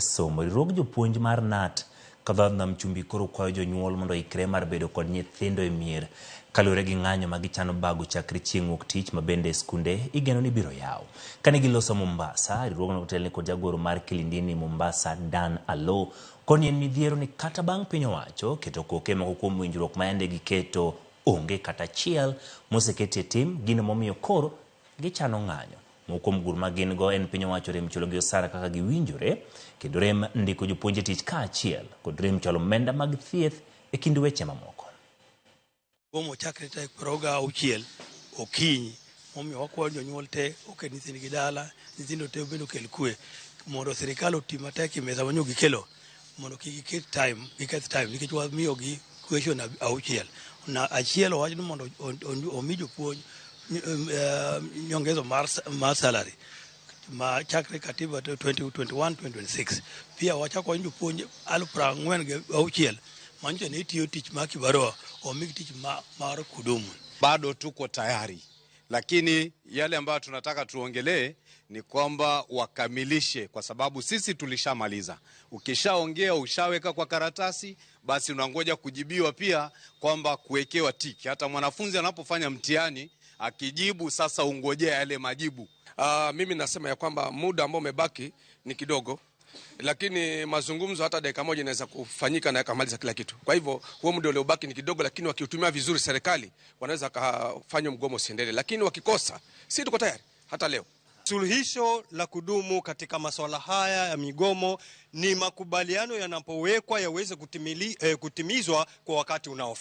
Somo. Riwruog jopuonj mar KNUT ka dhood nam chumbi koro kwayo jonyuol mondo oikre mar bedo kod nyithindo e mier kaluwore gi ng'anyo ma gichano bago chakre chieng' wuok tich ma bende skunde igeno ni biro yaw. Kane giloso Mombasa, riwruogno otelne kod jagoro mar Kilindini Mombasa Dan Alo koni en midhiero ni kata bang' piny owacho keto koke moko kuom winjruok ma yande giketo onge kata achiel moseketi e tim gino momiyo koro gichano ng'anyo. Moko kuom gur ma gin go en piny owacho rem chulogi osara kaka giwinjore kendo rem ndiko jopuonj e tich kaachiel kod rem chwalo omenda mag thieth e kind weche mamoko. Gomo chakre tarik 26 okinyi momiyo wakwayo jonyuol te oket nyithindgi dala, nyithindo te bende okel kwe mondo sirikal oti matek e mesa manyo gikelo mondo kik giket time giketh time nikech wamiyogi question auchiel na achiel owach ni mondo omi jopuonj nyongezo mar salary ma chakre katiba 2021 2026. Pia wachako wach jopuonj 46,000 manyiso ni tiyo tich ma kibarua omigi tich mar kudumu. Bado tuko tayari, lakini yale ambayo tunataka tuongelee ni kwamba wakamilishe, kwa sababu sisi tulishamaliza. Ukishaongea ushaweka kwa karatasi, basi unangoja kujibiwa pia kwamba kuwekewa tiki. Hata mwanafunzi anapofanya mtihani akijibu, sasa ungojea yale majibu. Mimi nasema ya kwamba muda ambao umebaki ni kidogo, lakini mazungumzo hata dakika moja inaweza kufanyika na yakamaliza kila kitu. Kwa hivyo huo muda uliobaki ni kidogo, lakini wakiutumia vizuri serikali wanaweza kufanya mgomo usiendelee, lakini wakikosa, si tuko tayari hata leo. Suluhisho la kudumu katika masuala haya ya migomo ni makubaliano yanapowekwa yaweze kutimizwa kwa wakati unaofaa.